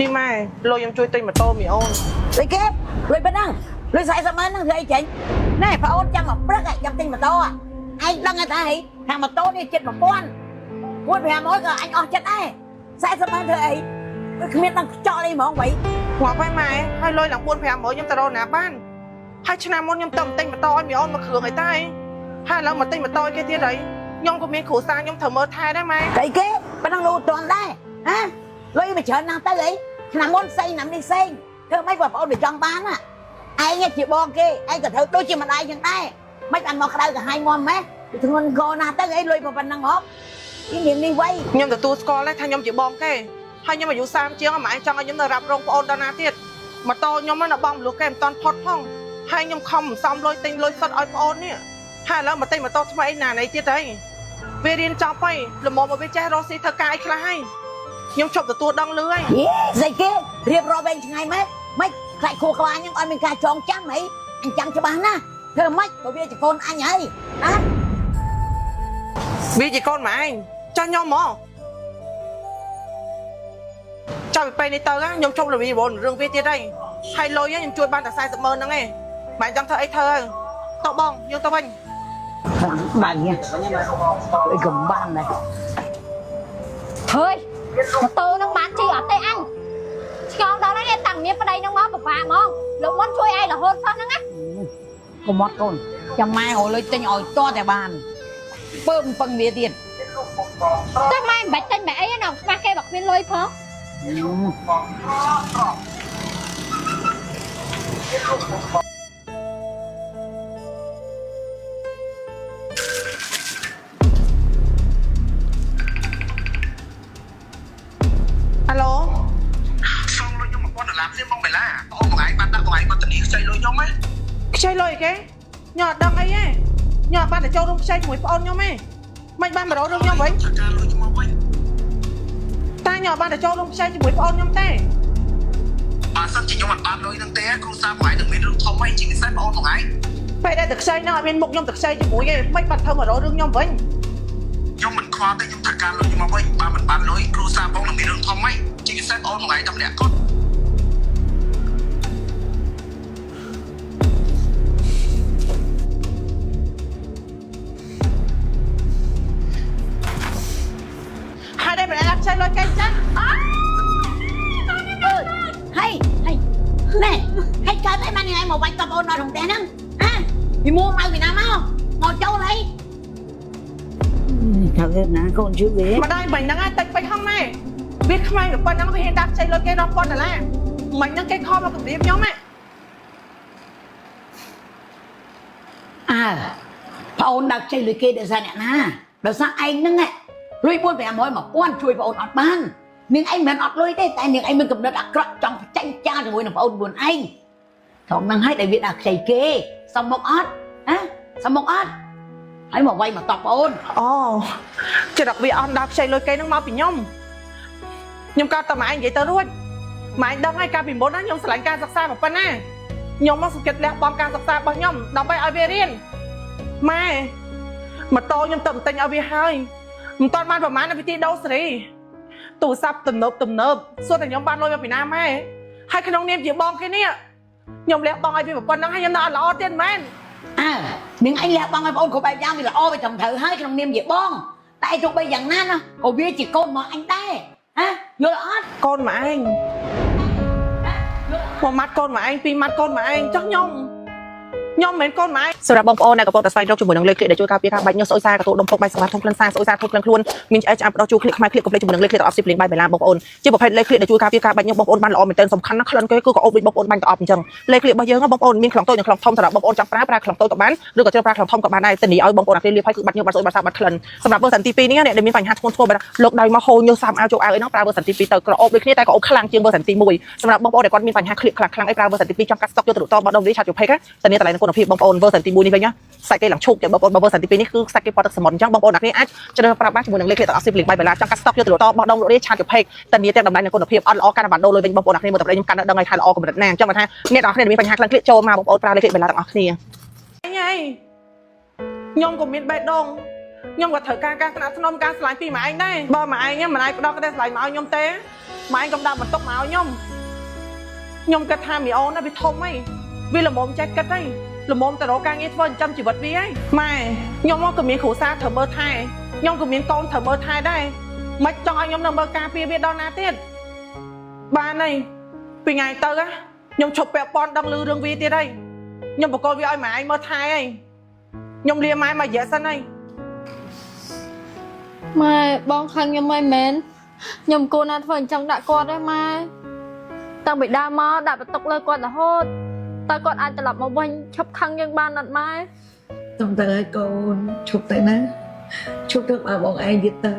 នេះម៉ែលុយខ្ញុំជួយទិញម៉ូតូមីអូន លុយគេលុយប៉ុណ្ណឹងលុយ40ម៉ឺនហ្នឹងធ្វើអីចេញណែប្អូនចាំមកព្រឹកឯងចាំទិញម៉ូតូឯងដឹងហើយថាហីថាម៉ូតូនេះចិត្ត1000 4500ក៏អញអស់ចិត្តដែរ40ម៉ឺនធ្វើអីវាគ្មានដឹងខ្ចល់អីហ្មងវ៉ៃ ងាប់ហើយម៉ែហើយលុយឡើង4 500ខ្ញុំទៅរកណាបានហើយឆ្នាំមុនខ្ញុំទៅទិញម៉ូតូឲ្យមីអូនមកគ្រឿងអីតែហើយឥឡូវមកទិញម៉ូតូឲ្យគេទៀតហើយខ្ញុំក៏មានគ្រួសារខ្ញុំត្រូវមើលថែដែរម៉ែ តែគេប៉ុណ្ណឹងលូតាន់ដែរហ៎លុយមកច្រើនណាស់ទៅអីឆ្នាំមុនផ្សេងឆ្នាំនេះផ្សេងធ្វើម៉េចបើប្អូនវាចង់បានណាឯងជាបងគេឯងក៏ត្រូវដូចជាម្ដាយចឹងដែរមិនបានមកក្តៅក្រហាយងំម៉េះវាធ្ងន់កណាស់ទៅអីលុយប៉ុណ្ណឹងហ៎ពីនាងនេះវ៉ៃ ខ្ញុំទទួលស្គាល់ដែរថាខ្ញុំជាបងគេហើយខ្ញុំអាយុ30ជាងម៉ែចង់ឲ្យខ្ញុំនៅរ៉ាប់រងប្អូនដល់ណាទៀតម៉ូតូខ្ញុំនៅបងមលុះគេមិនតាន់ផុតផងហើយខ្ញុំខំសំលុយទិញលុយសុទ្ធឲ្យប្អូននេះហើយឥឡូវមកទិញម៉ូតូថ្មីណាណីទៀតហើយវារៀនចប់ហើយល្មមមកវាចេះរកស៊ីធ្វើការអីខ្លះហើយខ្ញុំជប់ទទួលដឹងលឺហើយ យេស្អីគេរៀបរាប់វែងឆ្ងាយម៉េចម៉េចខ្លាចខួរក្បាលហ្នឹងឲ្យមានការចងចាំហីអញចាំច្បាស់ណាស់ធ្វើម៉េចក៏វាជាកូនអញហើយណា វាជាកូនម៉ែឯងចាស់ខ្ញុំហ្មងចាប់ពីពេលនេះទៅខ្ញុំជប់រវីរវល់រឿងវាទៀតហើយហើយលុយខ្ញុំជួយបានតែ40ម៉ឺនហ្នឹងឯងម៉ែចង់ធ្វើអីធ្វើហើយតោះបងយើងទៅវិញ ខ្លាំងដៃហ៎អីកំបានដែរ ហើយម៉ូតូនឹងបានជិះអត់ទេអញឆ្ងល់ដល់ហើយនេះតាំងមានប្តីនឹងមកពិបាកហ្មងលោកមុនជួយឯងរហូតសោះហ្នឹងណា កុំអត់កូនចាំម៉ែរកលុយទិញឲ្យតតែបានពើមពឹងវាទៀត តែម៉ែមិនបាច់ទិញបែអីណាខ្វះគេបើគ្មានលុយផង អាឡូ សងលុយខ្ញុំ1000ដុល្លារភ្លាមបងបេឡាបងបងឯងបានដាក់បងឯងមកធានាខ្ចីលុយខ្ញុំណា ខ្ចីលុយគេខ្ញុំអត់ដឹងអីទេខ្ញុំអត់បានទៅចូលរួមខ្ចីជាមួយប្អូនខ្ញុំទេមិនបានមករករឿងខ្ញុំវិញ ត្រូវការលុយខ្ញុំមកវិញ តែខ្ញុំអត់បានទៅចូលរួមខ្ចីជាមួយប្អូនខ្ញុំទេ បើសិនជាខ្ញុំអត់បានលុយនឹងទេគ្រូសាបងឯងនឹងមានរឿងធំហើយជាពិសេសបងបងឯង ពេលដែលទៅខ្ចីហ្នឹងអត់មានមុខខ្ញុំទៅខ្ចីជាមួយទេមិនបាត់ធ្វើមករករឿងខ្ញុំវិញ ខ្ញុំមិនខ្វល់ទេខ្ញុំត្រូវការលុយខ្ញុំមកវិញបើមិនបានលុយគ្រូសាបងនឹងមានរឿងធំហើយជាពិសេសបងបងឯងតែម្នាក់គាត់ ហើយដែលមិនអាចខ្ចីលុយគេចឹង អើហីហីណែហីកើតអីបានថ្ងៃមកវាយតបអូនដល់ក្នុងផ្ទះហ្នឹងហ៎ពីមួម៉ៅពីណាមកមកចូលហីថាគេណាកូនជឿគេ ម្ដាយមិញហ្នឹងឯងតិចពេកហងម៉ែវាខ្មាំងតែប៉ុណ្្នឹងវាហ៊ានដាក់ខ្ចីលុយគេរាប់ពាន់ដុល្លារមិញហ្នឹងគេខំមកគំរាមខ្ញុំហ៎ អើប្អូនដាក់ចេញលុយគេដោយសារអ្នកណាដោយសារឯងហ្នឹងលុយ4 500 1000ជួយប្អូនអត់បាននាងឯងមិនមែនអត់លុយទេតែនាងឯងមានកំណត់អាក្រក់ចង់ចាញ់ចាលជាមួយនឹងប្អូនខ្លួនឯងត្រង់ហ្នឹងហើយដែលវាដាក់ខ្ចីគេសំមុខអត់ហ៎សំមុខអត់ហើយមកវាយមកតបប្អូន អូចរិតវាអន់ដល់ខ្ចីលុយគេហ្នឹងមកពីខ្ញុំខ្ញុំក៏តែម៉ែនិយាយទៅរួចម៉ែដឹងហើយកាលពីមុនណាខ្ញុំស្រឡាញ់ការសិក្សាប៉ុណ្ណាខ្ញុំមកសុខចិត្តលះបង់ការសិក្សារបស់ខ្ញុំដើម្បីឲ្យវារៀនម៉ែម៉ូតូខ្ញុំទៅទិញឲ្យវាហើយមិនតាន់បានប្រហែលវិធីដូរសេរីទូរស័ព្ទទំនើបទំនើបសួរតែខ្ញុំបានលុយមកពីណាម៉ែហើយក្នុងនាមជាបងគេនេះខ្ញុំលះបង់ឲ្យវាប៉ុណ្ណឹងហើយខ្ញុំនៅអត់ល្អទៀតមែន អើនាងឯងលះបង់ឲ្យប្អូនគ្រប់បែបយ៉ាងវាល្អវាត្រឹមត្រូវហើយក្នុងនាមជាបងតែទោះបីយ៉ាងណាណាក៏វាជាកូនរបស់អញដែរហ៎យល់អត់ កូនម៉ែឯងមួយម៉ាត់កូនម៉ែឯងពីរម៉ាត់កូនម៉ែឯងចុះខ្ញុំខ្ញុំមិនមែនកូនម៉ែឯងសម្រាប់បងប្អូនដែលកំពុងតែស្វែងរកជាមួយនឹងលេខក្លៀកដែលជួយការពារការបាច់ញើសស្អុយសារកន្ទួលដុំពុកបែកសម្បត្តិធំក្លិនសារស្អុយសារធំក្លិនខ្លួនមានឆ្អែតឆ្អាបដោះជួក្លៀកខ្មែរក្លៀកកុំភ្លេចជាមួយនឹងលេខក្លៀកទាំងអស់ស៊ីភ្លេងបាយបេឡាបងប្អូនជាប្រភេទលេខក្លៀកដែលជួយការពារការបាច់ញើសបងប្អូនបានល្អមែនទែនសំខាន់ណាស់ក្លិនគេគឺក៏អូបដូចបងប្អូនបាញ់ទៅអប់អញ្ចឹងលេខក្លៀករបស់យើងបងប្អូនមានខ្លងតូចនិងខ្លងធំសម្រាប់បងប្អូនចង់ប្រើប្រើខ្លងតូចក៏បានឬក៏ជ្រើសប្រើខ្លងធំក៏បានដែរធានាឲ្យបងប្អូនអាគេលាបហើយគឺបាត់ញើសបាត់ស្អុយបាត់សារបាត់ក្លិនសម្រាប់ version ទី2នេះអ្នកដែលមានបញ្ហាធ្ងន់ធ្ងរបែបលោកដៃមកហូរញើសសាមអាវចូលអាវអីហ្នឹងប្រើ version ទី2ទៅក្រអូបដូចគ្នាតែក៏អូបខ្លាំងជាង version ទី1សម្រាប់បងប្អូនដែលគាត់មានបញ្ហាក្លៀកខ្លាំងខ្លាំងអីប្រើ version ទី2ចង់កាត់ស្តុកយកទៅលក់តបដុំនេះឆាតយូផេកធានាតម្លៃនិងគុណភាពបងប្អូន version ទី1នេះវិញណាសាច់គេឡើងឈូកតែបងប្អូនបើ version ទី2នេះគឺសាច់គេពណ៌ទឹកសមុទ្រអញ្ចឹងបងប្អូនអ្នកនេះអាចជ្រើសប្រើបានជាមួយនឹងលេខក្លៀកទាំងអស់ស៊ីភ្លេងបាយបេឡាចង់កាត់ស្តុកយកទៅលក់តបដុំលក់នេះឆាតយូផេកធានាទាំងតម្លៃនិងគុណភាពអត់ល្អកាន់តែបានដូរលុយវិញបងប្អូនអ្នកនេះមើលតែខ្ញុំកាន់ដឹងហើយថាល្អកម្រិតណាអញ្ចឹងបើថាអ្នកទាំងអស់គ្នាមានបញ្ហាខ្លាំងក្លៀកចូលមកបងប្អូនប្រើលេខក្លៀកបេឡាទាំងអស់គ្នាអញហើយខ្ញុំក៏មានបេះដូងខ្ញុំក៏ត្រូវការការស្នាក់ស្នំការឆ្លាញ់ពីម៉ែឯងដែរបើម៉ែឯងមិនអាចផ្ដល់ក្តីឆ្លាញ់មកឲ្យខ្ញុំទេ ម៉ែឯងកុំដាក់បន្ទុកមកឲ្យខ្ញុំខ្ញុំគិតថាមីអូនណាវាធំហីវាល្មមចេះគិតហីល្មមទៅរកការងារធ្វើចិញ្ចឹមជីវិតវាហីម៉ែខ្ញុំមកក៏មានគ្រួសារត្រូវមើលថែខ្ញុំក៏មានកូនត្រូវមើលថែដែរមិនចង់ឲ្យខ្ញុំនៅមើលការពារវាដល់ណាទៀតបានហើយពីថ្ងៃទៅណាខ្ញុំឈប់ពាក់ព័ន្ធដឹងឮរឿងវាទៀតហើយខ្ញុំបកគលវាឲ្យម៉ែឯងមើលថែហើយខ្ញុំលាម៉ែមករយៈសិនហើយ ម៉ែបងខឹងខ្ញុំអីមែនខ្ញុំគួរណាធ្វើអញ្ចឹងដាក់គាត់ទេម៉ែតាំងពីដើមមកដាក់បន្ទុកលើគាត់រហូតតើគាត់អាចត្រឡប់មកវិញឈប់ខឹងយើងបានអត់ម៉ែ សុំទៅឲ្យកូនឈប់ទៅណាឈប់ទៅបើបងឯងទៀតទៅ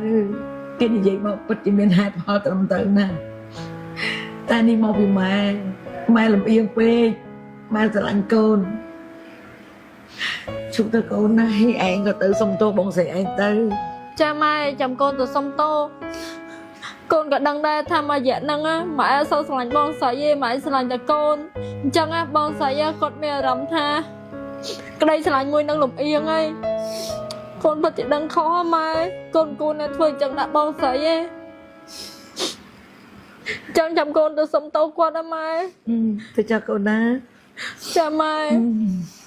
គេនិយាយមកពិតជាមានហេតុផលត្រឹមត្រូវណាស់តែនេះមកពីម៉ែម៉ែលំអៀងពេកម៉ែស្រឡាញ់កូនឈប់ទៅកូនណាឯងក៏ទៅសុំទោសបងស្រីឯងទៅ ចាម៉ែចាំកូនទៅសុំទោសកូនក៏ដឹងដែរថាមួយរយៈហ្នឹងណាម៉ែអត់សូវស្រឡាញ់បងស្រីទេម៉ែស្រឡាញ់តែកូនអញ្ចឹងណាបងស្រីគាត់មានអារម្មណ៍ថាក្តីស្រឡាញ់មួយនឹងលំអៀងហើយកូនពិតជាដឹងខុសហ៎ម៉ែកូនគួរណាធ្វើអញ្ចឹងដាក់បងស្រីទេចាំចាំកូនទៅសុំទោសគាត់ណាម៉ែ ទៅចាកូនណា ចាម៉ែ អឺ